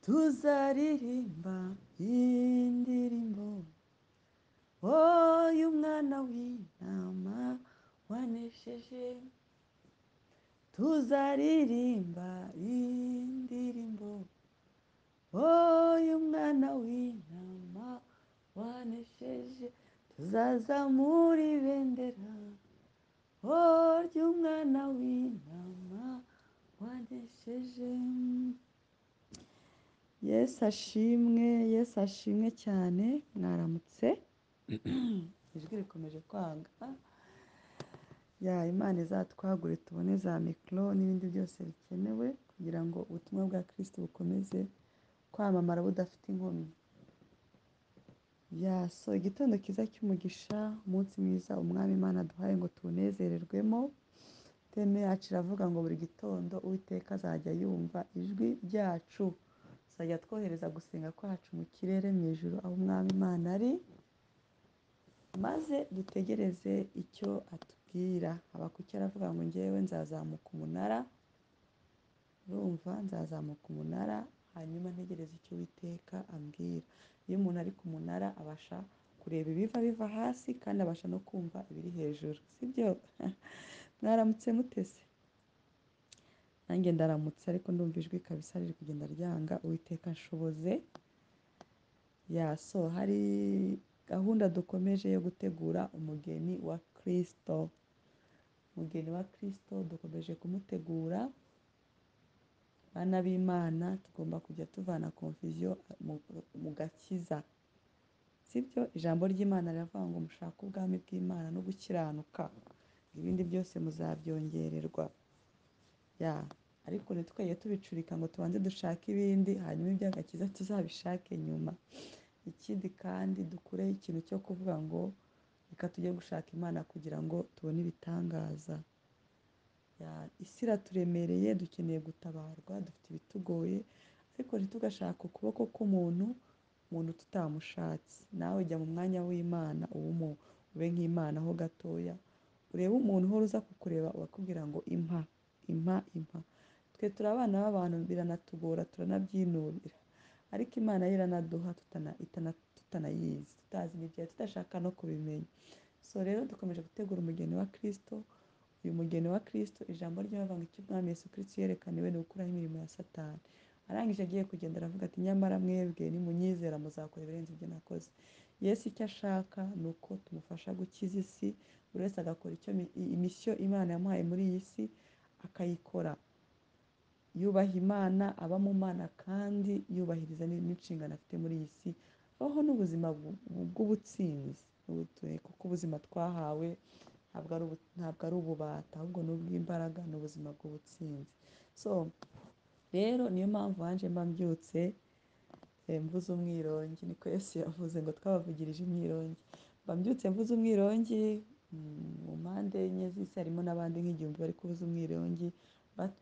Tuzaririmba indirimbo y'umwana w'intama wanesheje. Tuzaririmba indirimbo y'umwana w'intama wanesheje. Tuzazamura ibendera ry'umwana w'intama wanesheje. Yesu ashimwe, Yesu ashimwe cyane. Mwaramutse, ijwi rikomeje kwanga. Ya Imana izatwagure tubone za mikoro n'ibindi byose bikenewe kugira ngo ubutumwa bwa Kristo bukomeze kwamamara budafite inkomyi. Ya so igitondo cyiza cy'umugisha, umunsi mwiza Umwami Imana aduhaye ngo tuwunezererwemo. Teme yacu iravuga ngo buri gitondo Uwiteka azajya yumva ijwi ryacu, azajya twohereza gusenga kwacu mu kirere mu ijuru aho Umwami Imana ari, maze dutegereze icyo atubwira. Habakuki aravuga ngo njyewe nzazamuka umunara, urumva nzazamuka umunara hanyuma ntegereze icyo Uwiteka ambwira. Iyo umuntu ari ku munara abasha kureba ibiva biva hasi kandi abasha no kumva ibiri hejuru, sibyo? Mwaramutse mutese? Nanjye ndaramutse, ariko ndumva ijwi kabisa riri kugenda ryanga. Uwiteka nshoboze. Ya so hari gahunda dukomeje yo gutegura umugeni wa Kristo. Umugeni wa Kristo dukomeje kumutegura. Bana b'Imana, tugomba kujya tuvana confusion mu gakiza, sibyo? Ijambo ry'Imana riravuga ngo mushake ubwami bw'Imana no gukiranuka, ibindi byose muzabyongererwa. Ya ariko ntitwajye tubicurika ngo tubanze dushake ibindi, hanyuma iby'agakiza tuzabishake nyuma. Ikindi kandi dukureho ikintu cyo kuvuga ngo reka tujye gushaka Imana kugira ngo tubone ibitangaza. Ya, isi iraturemereye, dukeneye gutabarwa, dufite ibitugoye, ariko ntitugashake ukuboko k'umuntu, umuntu tutamushatse. Nawe jya mu mwanya w'Imana, ube nk'Imana ho gatoya, urebe umuntu uhora uza kukureba bakubwira ngo impa, impa, impa. Twe turi abana b'abantu, biranatugora, turanabyinubira, ariko Imana yo iranaduha tutanayizi, tutazi n'ibyayo, tudashaka no kubimenya. So rero dukomeje gutegura umugeni wa Kristo. Uyu mugeni wa Kristo, ijambo ry'Imana ngo icyo Umwami Yesu Kristo yerekaniwe ni ugukuraho imirimo ya Satani. Arangije agiye kugenda aravuga ati nyamara mwebwe nimunyizera muzakora ibirenze ibyo nakoze. Yesu icyo ashaka ni uko tumufasha gukiza isi, buri wese agakora icyo imisiyo Imana yamuhaye muri iyi si akayikora. Yubaha Imana, aba mu Mana kandi yubahiriza n'inshingano afite muri iyi si, abaho n'ubuzima bw'ubutsinzi, kuko ubuzima twahawe ntabwo ari ububata, ahubwo ni ubw'imbaraga, ni ubuzima bw'ubutsinzi. So rero niyo mpamvu wanje mba mbyutse mvuze umwirongi, niko Yesu yavuze ngo twabavugirije imyirongi. Mba mbyutse mvuze umwirongi, mu mpande enye z'isi harimo n'abandi nk'igihumbi bari kuvuza umwirongi,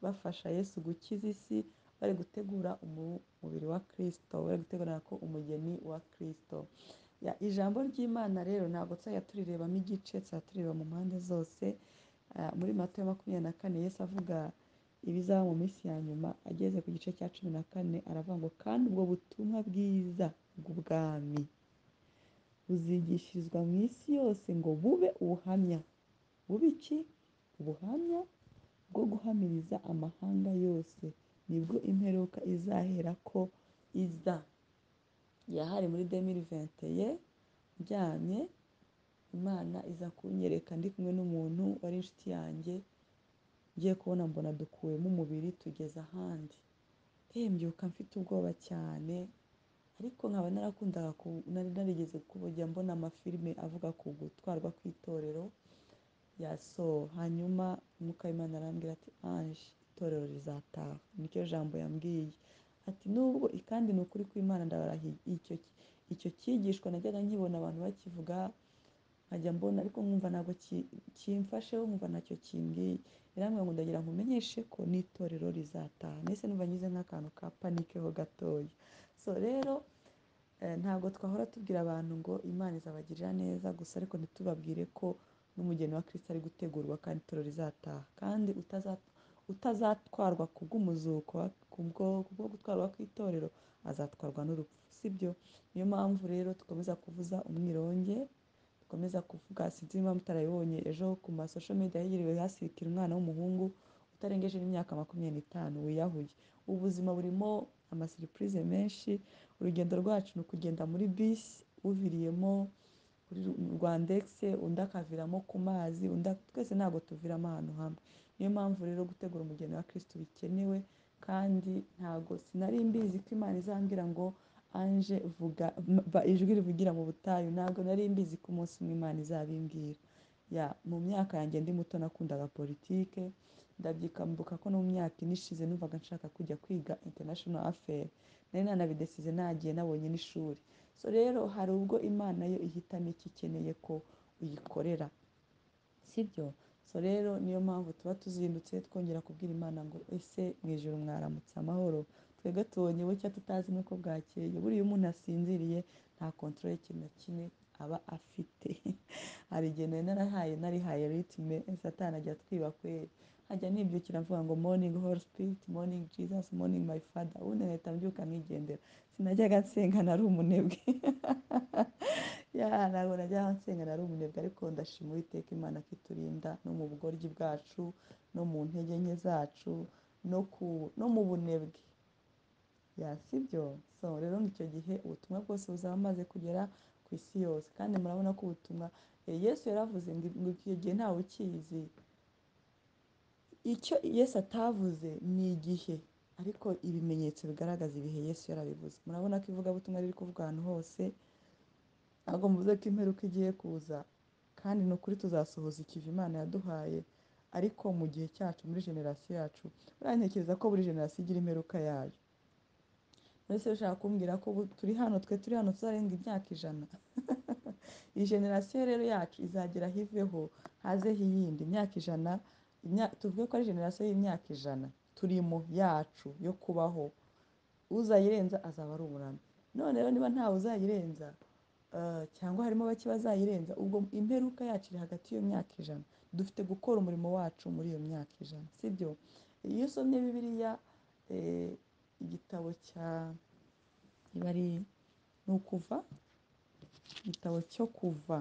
bafasha Yesu gukiza isi, bari gutegura umubiri wa Kristo, bari gutegura ko umugeni wa Kristo. Ya, ijambo ry'Imana rero ntabwo tuzajya turirebamo igice, tuzajya tureba mu mpande zose. Muri Matayo 24 Yesu avuga ibizaba mu minsi ya nyuma, ageze ku gice cya 14 aravuga ngo kandi ubwo butumwa bwiza bw'ubwami buzigishirizwa mu isi yose ngo bube ubuhamya. Bube iki? Ubuhamya bwo guhamiriza amahanga yose, nibwo imperuka izahera ko iza. Yahari muri 2021 ndyamye, Imana iza kunyereka ndi kumwe n'umuntu wari inshuti yanjye, ngiye kubona mbona dukuwemo umubiri tugeze ahandi. Mbyuka mfite ubwoba cyane, ariko nkaba narakundaga nari narigeze kujya mbona amafilime avuga ku gutwarwa kw'itorero ya so. Hanyuma Umwuka w'Imana arambwira ati Ange, itorero rizataha. Nicyo jambo yambwiye. Ati nubwo kandi ni ukuri kw'Imana ndabarahiye, icyo cyigishwa najyaga nkibona abantu bakivuga nkajya mbona, ariko nkumva ntabwo kimfasheho, nkumva ntacyo kimbwiye. Yarambwira ngo ndagira ngo umenyeshe ko n'itorero rizataha. Nahise numva ngize nk'akantu ka panike ho gatoya. So rero ntabwo twahora tubwira abantu ngo Imana izabagirira neza gusa, ariko ntitubabwire ko n'umugeni wa Kristo ari gutegurwa kandi itorero rizataha. Kandi Utazatwarwa kubw'umuzuko, kubwo gutwarwa kw'itorero, azatwarwa n'urupfu, sibyo? Niyo mpamvu rero dukomeza kuvuza umwironge, dukomeza kuvuga. Sinzi niba mutarabibonye ejo ku ma social media higiriwe hasirikira umwana w'umuhungu utarengeje imyaka 25 wiyahuye. Ubuzima burimo amasiripurize menshi. Urugendo rwacu ni ukugenda muri bisi, uviriyemo kuri Rwandex, undi akaviramo ku mazi, undi twese ntabwo tuviramo ahantu hamwe. Niyo mpamvu rero gutegura umugeni wa Kristo bikenewe, kandi ntabwo sinari mbizi ko Imana izambwira ngo Ange vuga, ijwi rivugira mu butayu. Ntabwo nari mbizi ko umunsi umwe Imana izabimbwira. Mu myaka yanjye ndi muto nakundaga politike, ndabyikambuka ko no mu myaka ine ishize numvaga nshaka kujya kwiga international affair, nari nanabidesize, nagiye nabonye n'ishuri. So rero hari ubwo Imana yo ihitamo icyo ikeneye ko uyikorera, sibyo? So rero niyo mpamvu tuba tuzindutse twongera kubwira Imana ngo ese mu ijuru mwaramutse amahoro, twebwe tubonye bucya tutazi n'uko bwakeye. Buriya umuntu asinziriye nta control y'ikintu na kimwe aba afite. Hari igihe nari narihaye ritme, Satani ajya atwiba kweri, nkajya nibyukira mvuga ngo morning Holy Spirit, morning Jesus, morning my Father, ubundi nkahita mbyuka nkigendera. Sinajyaga nsenga, nari umunebwe. Ntabwo najyaga nsenga, nari umunebwe, ariko ndashima Uwiteka Imana ko iturinda no mu bugoryi bwacu, no mu ntege nke zacu, no mu bunebwe. Sibyo? So rero icyo gihe ubutumwa bwose buzaba bumaze kugera ku isi yose, kandi murabona ko ubutumwa Yesu yaravuze ngo icyo gihe ntawe ukizi. Icyo Yesu atavuze ni igihe, ariko ibimenyetso bigaragaza ibihe Yesu yarabivuze. Murabona ko ivugabutumwa riri kuvuga ahantu hose, ntabwo mvuze ko imperuka igiye kuza, kandi ni ukuri tuzasohoza ikivi Imana yaduhaye, ariko mu gihe cyacu, muri generasiyo yacu, buriya ntekereza ko buri generasiyo igira imperuka yayo. Mbese ushaka kumbwira ko ubu turi hano, twe turi hano tuzarenga imyaka 100. Iyi generasiyo rero yacu izagera hiveho, hazeho iyindi imyaka 100, tuvuge ko ari generasiyo y'imyaka 100 turimo yacu yo kubaho. Uzayirenza azaba ari umurame. None rero niba ntawe uzayirenza, cyangwa harimo bake bazayirenza, ubwo imperuka yacu iri hagati y'iyo myaka 100. Dufite gukora umurimo wacu muri iyo myaka 100, sibyo? Iyo usomye Bibiliya, igitabo cya niba ari ni ukuva, igitabo cyo kuva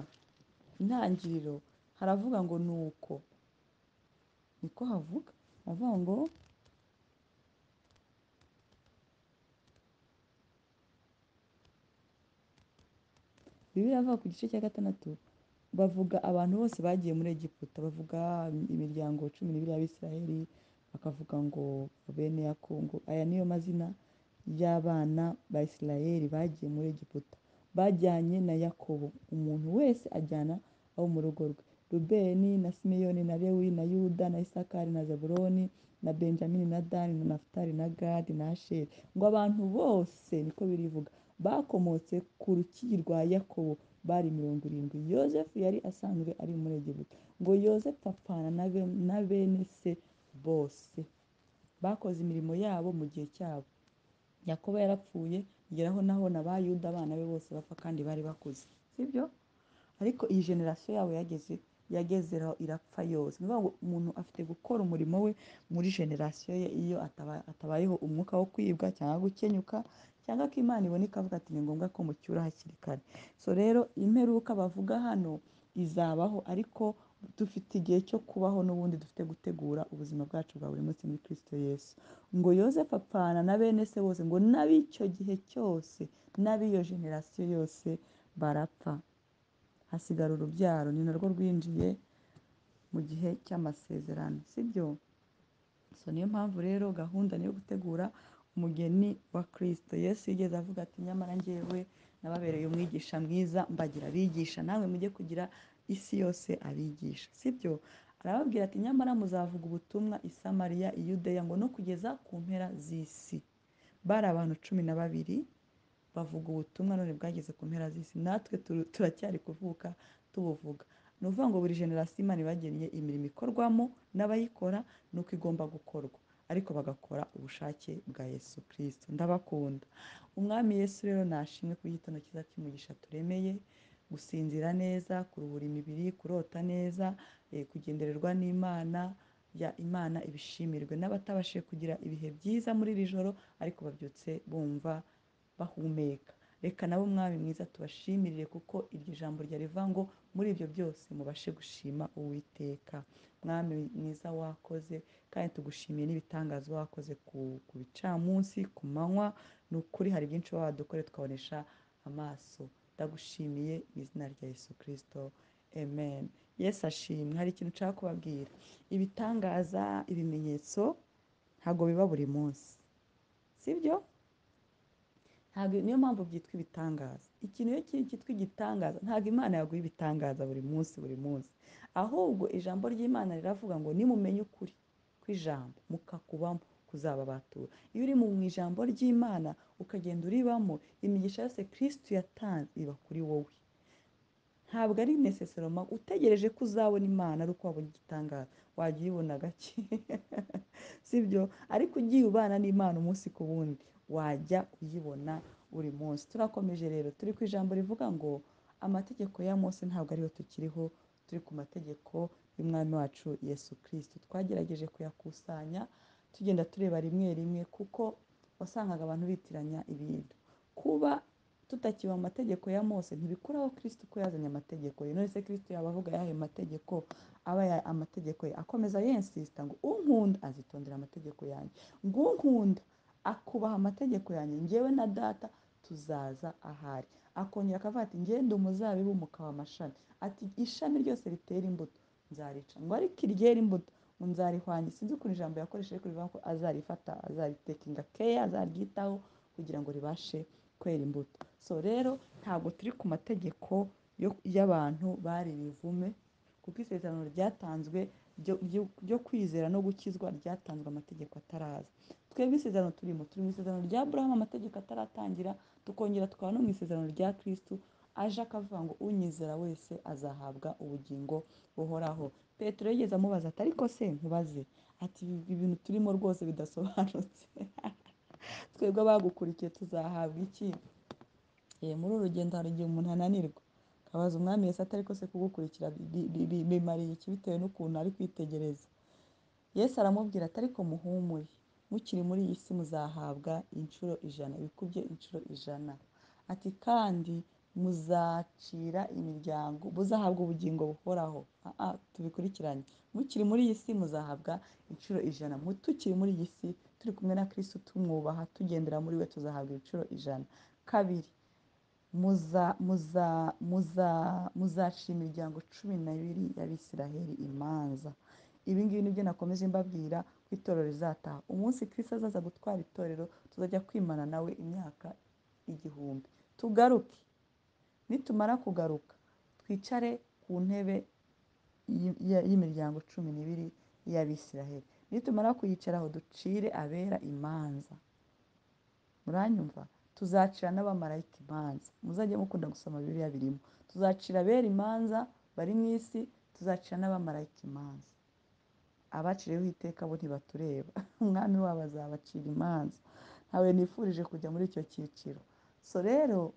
intangiriro, haravuga ngo nuko, niko havuga, havuga ngo Bibiliya iravuga ku gice cya 6, bavuga abantu bose bagiye muri Egiputa, bavuga imiryango 12 y'Abisiraheli, bakavuga ngo bene Yakobo, aya niyo mazina y'abana ba Isiraheli bagiye muri Egiputa, bajyanye na Yakobo, umuntu wese ajyana abo mu rugo rwe, Rubeni na Simeyoni na Lewi na Yuda na Isakari na Zebuloni na Benjamini na Dani na Nafutali na Gadi na Asheri. Ngo abantu bose niko birivuga bakomotse ku rukiri rwa Yakobo bari 70. Yozefu yari asanzwe ari muri Egiputa. Ngo Yozefu apfana na bene se bose, bakoze imirimo yabo mu gihe cyabo. Yakobo yarapfuye, bigeraho naho na ba Yuda abana be bose bapfa kandi bari bakuze, sibyo? Ariko iyi generasiyo yabo yagezeraho irapfa yose. Ni ukuvuga ngo umuntu afite gukora umurimo we muri generasiyo ye, iyo atabayeho umwuka wo kwibwa cyangwa gukenyuka, cyangwa ko Imana ibona ikavuga ati ni ngombwa ko mucyura hakiri kare. So rero imperuka bavuga hano izabaho, ariko dufite igihe cyo kubaho n'ubundi dufite gutegura ubuzima bwacu bwa buri munsi muri Kristo Yesu. Ngo Yozefu apfana na bene se bose, ngo n'ab'icyo gihe cyose n'ab'iyo generasiyo yose barapfa, hasigara urubyaro, ni narwo rwinjiye mu gihe cy'amasezerano, sibyo? So niyo mpamvu rero gahunda niyo gutegura umugeni wa Kristo. Yesu yigeze avuga ati nyamara njyewe nababereye umwigisha mwiza, mbagira abigisha, namwe mujye kugira isi yose abigisha, sibyo? Arababwira ati nyamara muzavuga ubutumwa i Samariya, i Yudeya, ngo no kugeza ku mpera z'isi. Bari abantu 12 bavuga ubutumwa none bwageze ku mpera z'isi, natwe turacyari kuvuka tubuvuga. Ni ukuvuga ngo buri generasiyo Imana ibagennye imirimo ikorwamo n'abayikora nuko igomba gukorwa, ariko bagakora ubushake bwa Yesu Kristo. Ndabakunda. Umwami Yesu rero nashimwe ku gitondo cyiza cy'umugisha turemeye, gusinzira neza, kuruhura imibiri, kurota neza, kugendererwa n'Imana. Ya Imana ibishimirwe. N'abatabashije kugira ibihe byiza muri iri joro ariko babyutse bumva bahumeka, reka nabo Mwami mwiza tubashimirire, kuko iryo jambo ryarivuga ngo muri ibyo byose mubashe gushima Uwiteka. Mwami mwiza wakoze, kandi tugushimiye n'ibitangaza wakoze ku bicamunsi, ku manywa. Ni ukuri hari byinshi wadukore tukabonesha amaso. Ndagushimiye mu izina rya Yesu Kristo, amen. Yesu ashimwe. Hari ikintu nshaka kubabwira. Ibitangaza, ibimenyetso ntabwo biba buri munsi, sibyo? Ntabwo, niyo mpamvu byitwa ibitangaza. Ikintu iyo cyitwa igitangaza, ntabwo Imana yaguha ibitangaza buri munsi buri munsi, ahubwo ijambo ry'Imana riravuga ngo nimumenye ukuri kw'ijambo mukakubamo kuzababatura. Iyo uri mu ijambo ry'Imana ukagenda uribamo, imigisha yose Kristo yatanze iba kuri wowe. Ntabwo ari necessarily utegereje ko uzabona Imana ari uko wabonye igitangaza, wajya uyibona gake, sibyo? Ariko ugiye ubana n'Imana umunsi ku wundi, wajya uyibona buri munsi. Turakomeje rero, turi ku ijambo rivuga ngo amategeko ya Mose ntabwo ariyo tukiriho, turi ku mategeko y'Umwami wacu Yesu Kristo. Twagerageje kuyakusanya tugenda tureba rimwe rimwe, kuko wasangaga abantu bitiranya ibintu. Kuba tutakiba mu mategeko ya Mose ntibikuraho Kristo ko yazanye amategeko ye. None se Kristo yaba avuga ayahe mategeko? Aba ya amategeko ye. Akomeza yensista ngo unkunda azitondera amategeko yanjye, ngo unkunda akubaha amategeko yanjye, njyewe na data tuzaza ahari. Akongera akavuga ati ngende umuzabibu mukaba amashami, ati ishami ryose ritera imbuto nzarica, ngo ariko iryera imbuto ngo nzarihwanya. Sinzi ukuntu ijambo yakoresheje ariko rivuga ko azarifata, azaritekinga keya, azaryitaho kugira ngo ribashe kwera imbuto. So rero ntabwo turi ku mategeko y'abantu bari ibivume, kuko isezerano ryatanzwe ryo kwizera no gukizwa ryatanzwe amategeko ataraza. Twebwe isezerano turimo, turi mu isezerano rya Aburahamu amategeko ataratangira, tukongera tukaba no mu isezerano rya Kristo aje akavuga ngo unyizera wese azahabwa ubugingo buhoraho. Petero yigeze amubaza ati ariko se nkubaze, ati ibintu turimo rwose bidasobanutse, twebwe abagukurikiye tuzahabwa iki? Muri uru rugendo hari igihe umuntu ananirwa akabaza Umwami Yesu ati ariko se kugukurikira bimariye iki, bitewe n'ukuntu ari kwitegereza. Yesu aramubwira ati ariko muhumure, mukiri muri iyi si muzahabwa inshuro 100, bikubye inshuro 100. Ati kandi muzacira imiryango, muzahabwa ubugingo buhoraho. Tubikurikiranye. Mukiri muri iyi si muzahabwa inshuro 100. Tukiri muri iyi si turi kumwe na Kristo tumwubaha, tugendera muri we, tuzahabwa inshuro 100. Kabiri, muzacira imiryango 12 y'Abisiraheli imanza. Ibi ngibi nibyo nakomeje mbabwira ko itorero rizataha. Umunsi Kristo azaza gutwara itorero, tuzajya kwimana nawe imyaka 1000. Tugaruke. Nitumara kugaruka, twicare ku ntebe y'imiryango 12 y'Abisiraheli. Nitumara kuyicaraho ducire abera imanza. Muranyumva? Tuzacira n'abamarayika imanza. Muzajye mukunda gusoma Bibiliya birimo. Tuzacira abera imanza bari mu isi, tuzacira n'abamarayika imanza. Abaciriweho iteka bo ntibatureba. Umwami wabo azabacira imanza. Ntawe nifurije kujya muri icyo cyiciro. So rero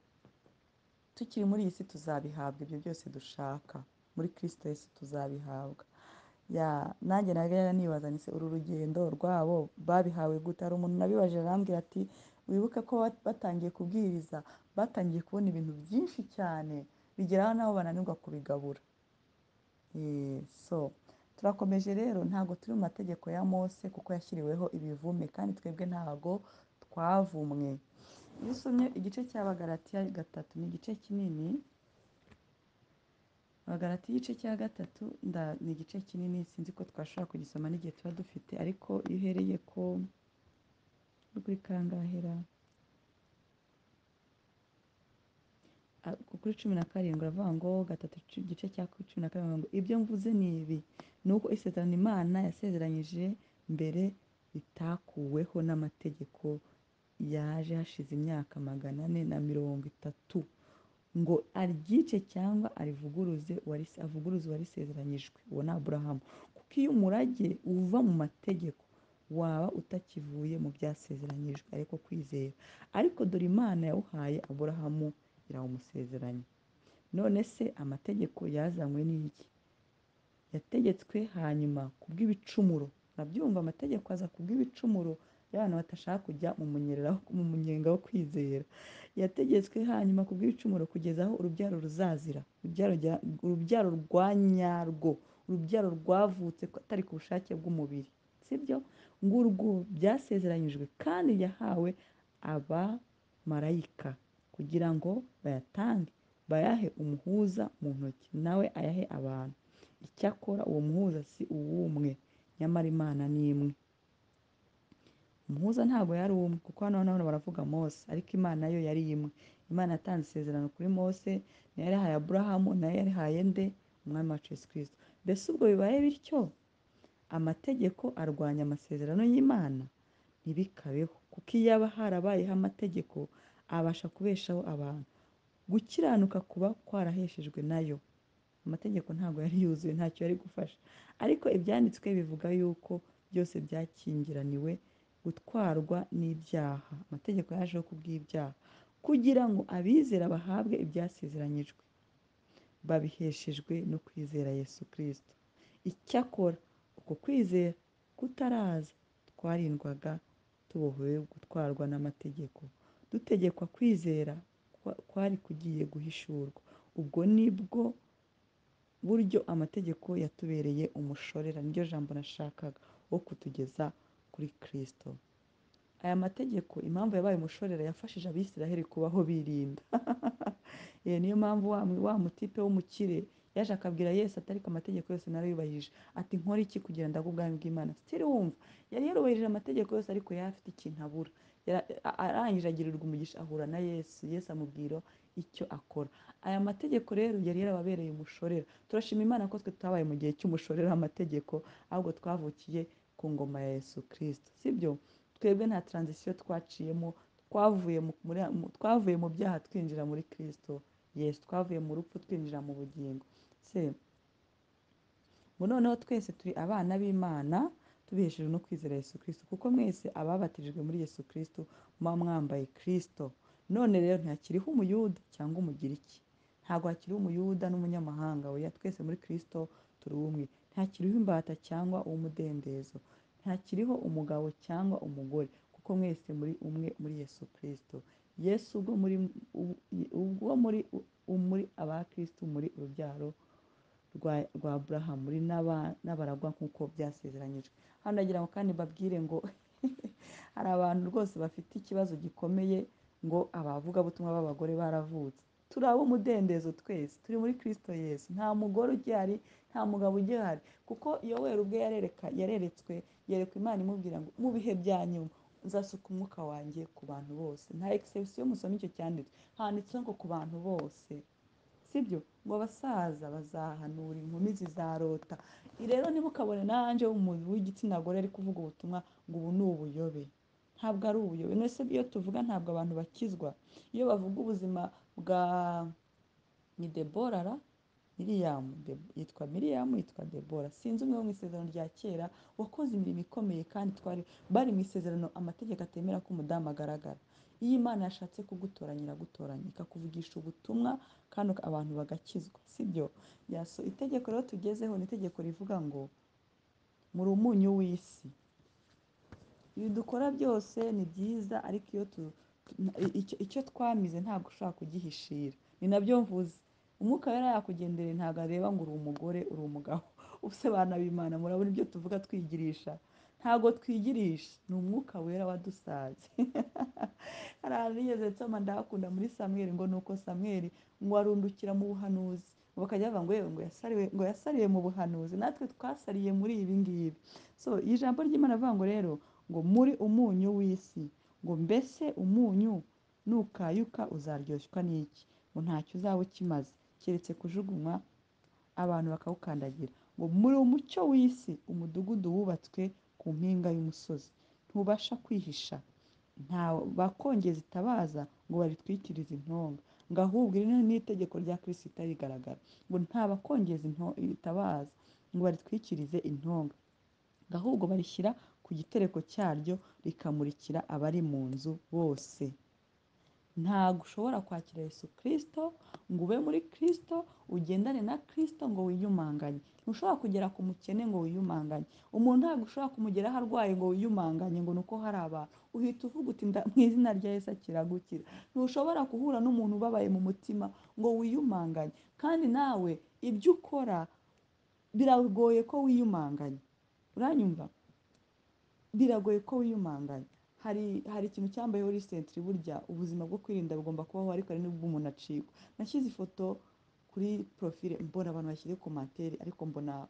tukiri muri iyi si tuzabihabwa ibyo byose dushaka. Muri Kristo Yesu tuzabihabwa. Ya nanjye najyaga nibaza nti se uru rugendo rwabo babihawe gute? Hari umuntu nabibajije arambwira ati wibuke ko batangiye kubwiriza, batangiye kubona ibintu byinshi cyane bigeraho nabo bananirwa kubigabura. So turakomeje rero, ntabwo turi mu mategeko ya Mose kuko yashyiriweho ibivume, kandi twebwe ntabwo twavumwe. Iyo usomye igice cya Abagalatiya 3, ni igice kinini. Abagalatiya igice cya 3 ni igice kinini, sinzi ko twashobora kugisoma n'igihe tuba dufite, ariko iyo uhereye ko kuri kangahera kuri 17 uravuga ngo 3 igice cya 17 ngo ibyo mvuze ni ibi, ni uko isezerano Imana yasezeranyije mbere ritakuweho n'amategeko yaje hashize imyaka 430 ngo aryice cyangwa arivuguruze avuguruze uwarisezeranyijwe, uwo ni Aburahamu. Kuko iyo umurage uva mu mategeko waba utakivuye mu byasezeranyijwe, ariko kwizera. Ariko dore Imana yawuhaye Aburahamu irawumusezeranya. None se amategeko yazanywe n'iki? Yategetswe hanyuma kubw'ibicumuro. Urabyumva, amategeko aza kubw'ibicumuro y'abantu batashaka kujya mu munyenga wo kwizera. Yategetswe hanyuma kubw'ibicumuro kugeza aho urubyaro ruzazira, urubyaro rwa nyarwo, urubyaro rwavutse atari ku bushake bw'umubiri, sibyo? Ngurwo byasezeranyijwe kandi yahawe abamarayika kugira ngo bayatange, bayahe umuhuza mu ntoki, nawe ayahe abantu. Icyakora uwo muhuza si uw'umwe, nyamara Imana ni imwe. Umuhuza ntabwo yari umwe, kuko hano baravuga Mose, ariko Imana yo yari imwe. Imana yatanze isezerano kuri Mose, nayo yarihaye Aburahamu, nayo yarihaye nde? Umwami wacu Yesu Kristo. Mbese ubwo bibaye bityo, amategeko arwanya amasezerano y'Imana? Ntibikabeho, kuko iyo aba harabayeho amategeko abasha kubeshaho abantu, gukiranuka kuba kwaraheshejwe nayo. Amategeko ntabwo yari yuzuye, ntacyo yari gufasha, ariko ibyanditswe bivuga yuko byose byakingiraniwe gutwarwa n'ibyaha. Amategeko yajeho kubw'ibyaha, kugira ngo abizera bahabwe ibyasezeranyijwe babiheshejwe no kwizera Yesu Kristo. Icyakora uko kwizera kutaraza, twarindwaga tubohewe gutwarwa n'amategeko, dutegekwa kwizera kwari kugiye guhishurwa. Ubwo nibwo buryo amategeko yatubereye umushorera, niryo jambo nashakaga, wo kutugeza kuri Kristo. Aya mategeko impamvu yabaye umushorera, yafashije Abisiraheli kubaho birinda. Niyo mpamvu wa mutipe w'umukire yaje akabwira Yesu ati ariko amategeko yose narayubahirije, ati nkora iki kugira ndagwe ubwami bw'Imana? Still wumva yari yarubahirije amategeko yose, ariko yari afite ikintu abura. Arangije agirirwa umugisha, ahura na Yesu. Yesu amubwira icyo akora. Aya mategeko rero yari yarababereye umushorera. Turashima Imana ko twe tutabaye mu gihe cy'umushorera w'amategeko, ahubwo twavukiye ku ngoma ya Yesu Kristo, sibyo? Twebwe nta transition twaciyemo, twavuye mu byaha twinjira muri Kristo Yesu, twavuye mu rupfu twinjira mu bugingo. Se ngo noneho twese turi abana b'Imana tubiheshejwe no kwizera Yesu Kristo, kuko mwese ababatirijwe muri Yesu Kristo muba mwambaye Kristo. None rero ntihakiriho Umuyuda cyangwa Umugiriki, ntabwo hakiriho Umuyuda n'umunyamahanga, oya, twese muri Kristo turi umwe. Ntihakiriho imbata cyangwa uw'umudendezo, ntihakiriho umugabo cyangwa umugore, kuko mwese muri umwe muri Yesu Kristo. Yesu ubwo muri aba Kristo, muri urubyaro rwa Aburahamu, muri n'abaragwa nk'uko byasezeranyijwe. Hano nagira ngo kandi mbabwire ngo hari abantu rwose bafite ikibazo gikomeye ngo abavugabutumwa b'abagore baravutse. Turi ab'umudendezo twese, turi muri Kristo Yesu. Nta mugore ugihari, nta mugabo ugihari, kuko Yoweri ubwe yareretswe, yerekwa Imana imubwira ngo mu bihe bya nyuma nzasuka umwuka wanjye ku bantu bose. Nta exception, musome icyo cyanditswe, handitseho ngo ku bantu bose, sibyo? Ngo abasaza bazahanura, inkumi zizarota. Rero ntimukabone nanjye umuntu w'igitsina gore ari kuvuga ubutumwa ngo ubu ni ubuyobe. Ntabwo ari ubuyobe. None iyo tuvuga ntabwo abantu bakizwa. Iyo bavuga ubuzima bwa ni Debora ra? Miriyamu, yitwa Miriyamu, yitwa Debora. Sinzi umwe wo mu isezerano rya kera wakoze imirimo ikomeye, kandi twari bari mu isezerano amategeko atemera ko umudamu agaragara. Iyo Imana yashatse kugutoranya iragutoranya, ikakuvugisha ubutumwa kandi abantu bagakizwa, sibyo? Yaso itegeko rero tugezeho ni itegeko rivuga ngo muri umunyu w'isi. Ibi dukora byose ni byiza, ariko iyo icyo twamize ntabwo ushobora kugihishira. Ni nabyo mvuze. Umwuka wera yakugendereye, ntabwo areba ngo uri umugore, uri umugabo. Ubuse bana b'Imana murabona ibyo tuvuga twigirisha. Ntabwo twigirisha, ni umwuka wera wadusaze. Hari ahantu nigeze nsoma ndahakunda muri Samweli, ngo nuko Samweli ngo arundukira mu buhanuzi, ngo bakajya bavuga ngo yewe ngo yasariwe mu buhanuzi, natwe twasariye muri ibi ngibi. So ijambo ry'Imana avuga ngo rero ngo muri umunyu w'isi, ngo mbese umunyu nukayuka uzaryoshwa n'iki? Ngo ntacyo uzaba ukimaze keretse kujugunywa abantu bakawukandagira. Ngo muri umucyo w'isi, umudugudu wubatswe ku mpinga y'umusozi ntubasha kwihisha, nta bakongeza itabaza ngo baritwikirize intonga, ngo ahubwo iri ni itegeko rya Kristo ritarigaragara, ngo nta bakongeza itabaza ngo baritwikirize intonga, ngo ahubwo barishyira ku gitereko cyaryo rikamurikira abari mu nzu bose. Ntabwo ushobora kwakira Yesu Kristo ngo ube muri Kristo, ugendane na Kristo ngo wiyumanganye. Ntushobora kugera ku mukene ngo wiyumanganye. Umuntu ntabwo ushobora kumugeraho arwaye ngo wiyumanganye ngo nuko hari abantu. Uhita uvuga uti mu izina rya Yesu akiragukira. Ntushobora guhura n'umuntu ubabaye mu mutima ngo wiyumanganye. Kandi nawe ibyo ukora biragoye ko wiyumanganya. Uranyumva? Biragoye ko wiyumanganya. Hari ikintu cyambayeho recently, burya ubuzima bwo kwirinda bugomba kubaho, ariko hari n'ubwo umuntu acikwa. Nashyize ifoto kuri profile mbona abantu bashyire commentaire, ariko mbona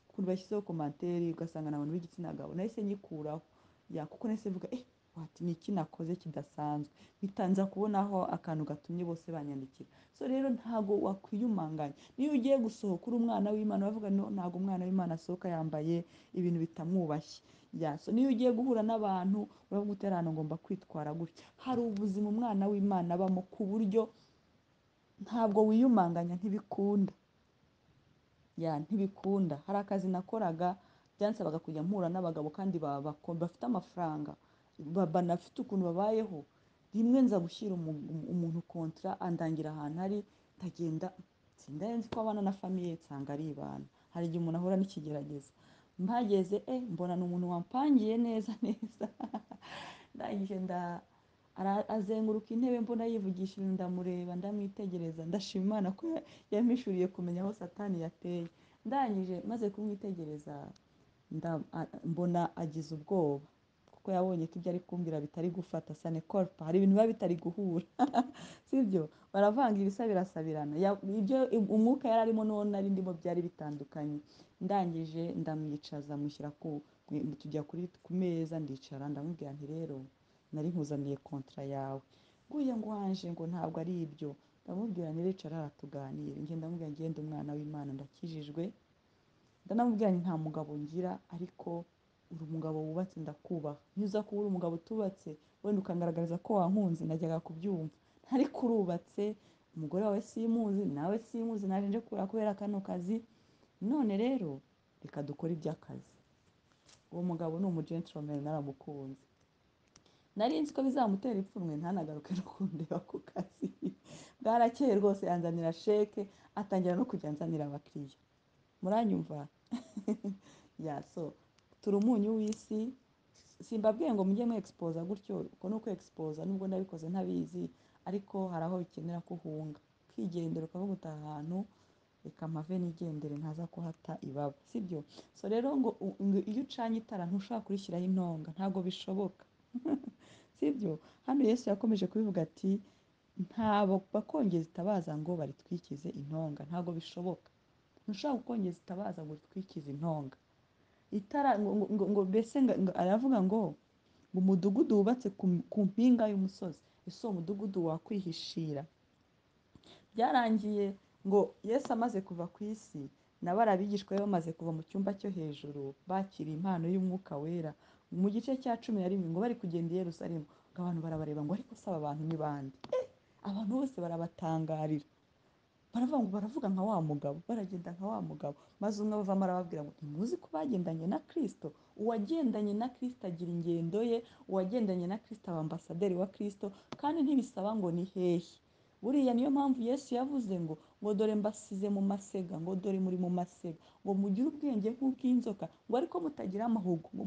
ukuntu bashyizeho commentaire ugasanga ni abantu b'igitsina gabo. Nahise nyikuraho ya, kuko nahise mvuga what, ni iki nakoze kidasanzwe, bitanza kubonaho akantu gatumye bose banyandikira. So rero ntago wakwiyumanganya. Niyo ugiye gusohoka uri umwana w'Imana bavuga no, ntago umwana w'Imana asohoka yambaye ibintu bitamwubashye. Ya, so niyo ugiye guhura n'abantu uravuga uti hano ngomba kwitwara gutya. Hari ubuzima umwana w'Imana abamo ku buryo ntabwo wiyumanganya, ntibikunda. Ya, ntibikunda. Hari akazi nakoraga byansabaga kujya mpura n'abagabo kandi bafite amafaranga, banafite ukuntu babayeho. Rimwe nza gushyira umuntu kontra andangira ahantu ari, ndagenda sindarenze ko abana na famille nsanga ari ibana. Hari igihe umuntu ahura n'ikigerageza. Mpageze mbona ni umuntu wampangiye neza neza. Ndangije azenguruka intebe mbona yivugisha ibintu, ndamureba ndamwitegereza, ndashima Imana ko yampishuriye kumenya aho Satani yateye. Ndangije maze kumwitegereza mbona agize ubwoba kuko yabonye ko ibyo ari kumbwira bitari gufata, sane corpa, hari ibintu biba bitari guhura. Sibyo, baravanga ibisa birasabirana. Ibyo umwuka yari arimo n'uwo nari ndimo byari bitandukanye. Ndangije ndamwicaza mushyira ku, tujya kuri ku meza, ndicara ndamubwira nti rero nari nkuzaniye kontra yawe, nguye ngo wanje ngo ntabwo ari ibyo. Ndamubwira nti ricara aratuganire. Njye ndamubwira ngende umwana w'Imana ndakijijwe, ndanamubwira nti nta mugabo ngira ariko uri umugabo wubatse ndakubaha. Niyo uza kuba uri umugabo utubatse wenda ukangaragariza ko wankunze najyaga kubyumva, ariko urubatse, umugore wawe simuzi nawe simuzi, naje nje kubera kano kazi, none rero reka dukore iby'akazi. Uwo mugabo ni umugentleman, naramukunze. Nari nzi ko bizamutera ipfunwe ntanagaruke no kundeba ku kazi. Bwarakeye rwose yanzanira sheke, atangira no kujya anzanira abakiriya. Muranyumva? Ya, so turi umunyu w'isi. Simbabwiye ngo mujye mu expose gutyo, uko ni uko expose nubwo nabikoze ntabizi, ariko hari aho bikenera ko uhunga ukigendera ukavuga uti aha hantu reka mpave nigendere ntaza kuhata ibaba, sibyo? So rero ngo iyo ucanye itara ntushobora kurishyiraho intonga, ntabwo bishoboka. Sibyo? Hano Yesu yakomeje kubivuga ati ntabo bakongeza itabaza ngo baritwikize intonga, ntabwo bishoboka. Ntushobora gukongeza itabaza ngo ritwikize intonga. Itara ngo mbese aravuga ngo umudugudu wubatse ku mpinga y'umusozi, ese uwo mudugudu wakwihishira? Byarangiye ngo Yesu amaze kuva ku isi, nabo abigishwa be bamaze kuva mu cyumba cyo hejuru bakiriye impano y'Umwuka Wera. Mu gice cya 11 ngo bari kugenda i Yerusalemu, ngo abantu barabareba ngo ariko se aba bantu ni bande? Abantu bose barabatangarira, baravuga ngo baravuga nka wa mugabo, baragenda nka wa mugabo. Maze umwe avamo arababwira ngo ntimuzi ko bagendanye na Kristo? Uwagendanye na Kristo agira ingendo ye, uwagendanye na Kristo aba ambasaderi wa Kristo, kandi ntibisaba ngo ni hehe. Buriya niyo mpamvu Yesu yavuze ngo dore mbasize mu masega, ngo dore muri mu masega, ngo mugire ubwenge nk'ubw'inzoka, ngo ariko mutagira amahugu, ngo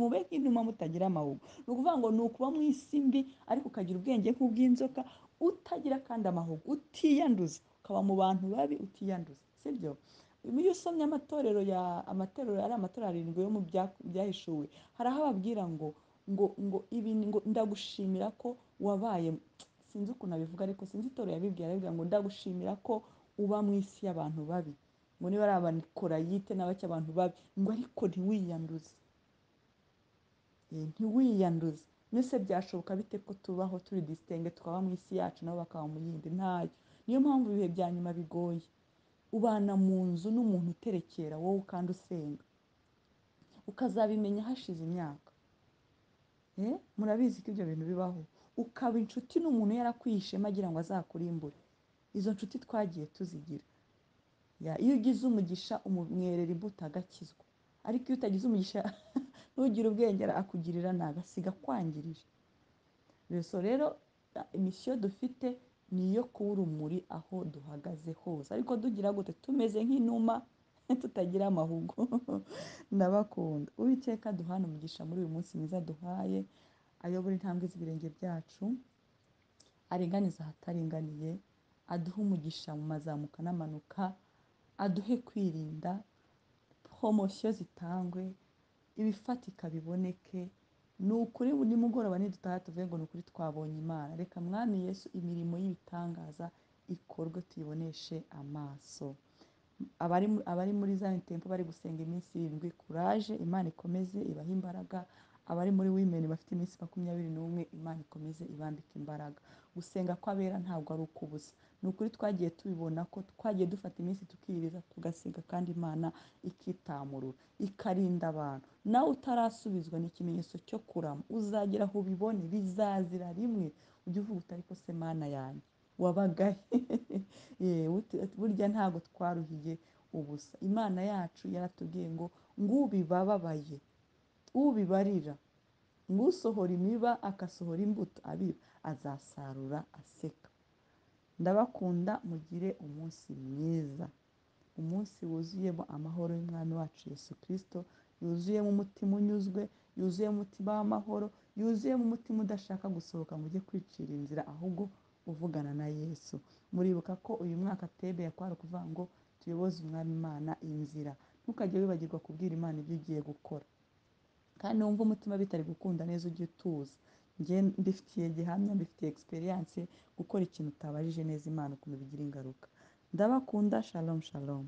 mube nk'inuma mutagira amahugu. Ni ukuvuga ngo ni ukuba mu isi mbi ariko ukagira ubwenge nk'ubw'inzoka, utagira kandi amahugu, utiyanduza, ukaba mu bantu babi utiyanduza, sibyo? Iyo usomye amatorero ya amatorero ari amatorero arindwi yo mu byahishuwe, hari aho ababwira ngo ngo ibi ngo ndagushimira ko wabaye, sinzi ukuntu abivuga ariko sinzi itorero yabibwiye, arabibwira ngo ndagushimira ko uba mu isi y'abantu babi, ngo niba ari abanikorayite n'abaki abantu babi, ngo ariko ntiwiyanduze. Ntiwiyanduze. Nese byashoboka bite ko tubaho turi distingue, tukaba mu isi yacu nabo bakaba mu yindi? Ntayo. Niyo mpamvu ibihe bya nyuma bigoye. Ubana mu nzu n'umuntu uterekera wowe kandi usenga, ukazabimenya hashize imyaka. Murabizi ko ibyo bintu bibaho. Ukaba inshuti n'umuntu yarakwihishemo agira ngo azakurimbure. Izo nshuti twagiye tuzigira. Iyo ugize umugisha umwerera imbuto agakizwa, ariko iyo utagize umugisha ntugire ubwenge akugirira nabi, asiga akwangirije. So rero Misiyo dufite ni iyo kuba urumuri aho duhagaze hose, ariko dugira gute? Tumeze nk'inuma tutagira amahugu. Ndabakunda. Uwiteka duhane umugisha muri uyu munsi mwiza duhaye, ayobore intambwe z'ibirenge byacu, aringanize ahataringaniye, aduhe umugisha mu mazamuka n'amanuka, aduhe kwirinda, poromosiyo zitangwe, ibifatika biboneke. Ni ukuri nimugoroba nidutaha tuvuge ngo ni ukuri twabonye Imana. Reka Mwami Yesu imirimo y'ibitangaza ikorwe tuyiboneshe amaso. Abari muri Zion Temple bari gusenga iminsi 7, kuraje, Imana ikomeze ibahe imbaraga. Abari muri Women bafite iminsi 21, Imana ikomeze ibambike imbaraga. Gusenga kw'abera ntabwo ari ukubusa. Ni ukuri twagiye tubibona ko twagiye dufata iminsi tukiyiriza tugasenga, kandi Imana ikitamurura ikarinda abantu. Nawe utarasubizwa ni ikimenyetso cyo kurama, uzagera aho ubibone, bizazira rimwe ujye uvuga uti ariko se Mana yanjye wabagahe? Burya ntabwo twaruhiye ubusa. Imana yacu yaratubwiye ngo ngubibababaye, ubibarira, ngusohora imiba akasohora imbuto abiba, azasarura aseka. Ndabakunda, mugire umunsi mwiza, umunsi wuzuyemo amahoro y'Umwami wacu Yesu Kristo, yuzuyemo umutima unyuzwe, yuzuyemo umutima w'amahoro, yuzuyemo umutima udashaka gusohoka ngo ujye kwicira inzira, ahubwo uvugana na Yesu. Muribuka ko uyu mwaka tebe yakwara kuvuga ngo tuyoboze Umwami Imana inzira. Ntukajye wibagirwa kubwira Imana ibyo ugiye gukora, kandi wumva umutima bitari gukunda neza ujye utuza. Njye mbifitiye gihamya, mbifitiye experience, gukora ikintu utabajije neza Imana ukuntu bigira ingaruka. Ndabakunda, shalom shalom.